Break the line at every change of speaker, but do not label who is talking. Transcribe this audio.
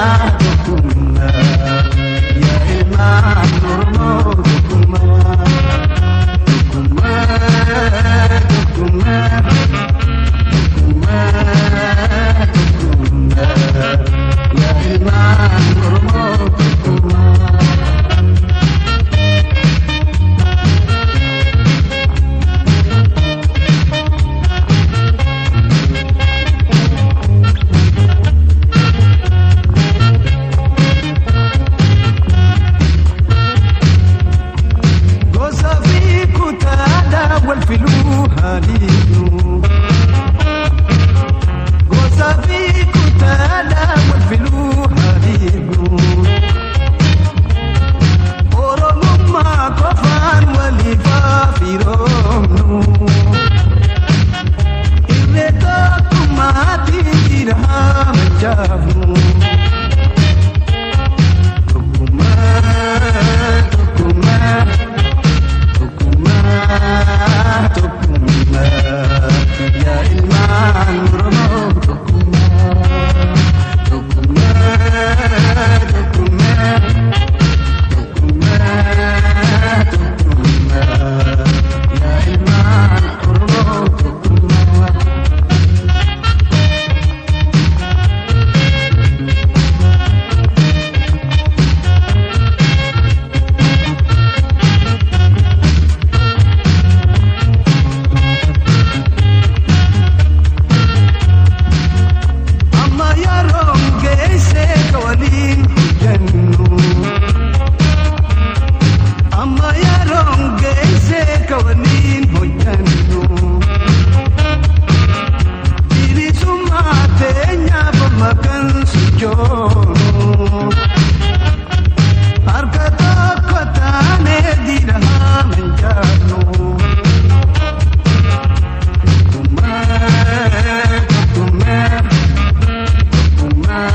Tokkummaa yaa ilmaan Oromoo, tokkummaa, tokkummaa, tokkummaa, tokkummaa, tokkummaa yaa ilmaan Oromoo, tokkummaa. Gosa fi kutaadhaa wal filuu haaliinu. Gosa fi kutaadhaa wal filuu haaliinu. Oromummaa qofaan waliif firoomnu. Irree tokkummaatiin jira machaafnu. Tokkummaa, tokkummaa. Tokkummaa, tokkummaa yaa ilmaan Oromoo, tokkummaa, tokkummaa, tokkummaa, tokkummaa, tokkummaa yaa ilmaan Oromoo, tokkummaa. Amma yeroon geesse ka waliin hojjennu. Amma yeroon geesse ka waliin hojjennu. Bilisummaa teenyaaf amma kan sochoonu. Harka tokko taanee diina haa mancaafnu. Tokkummaa, tokkummaa. Tokkummaa,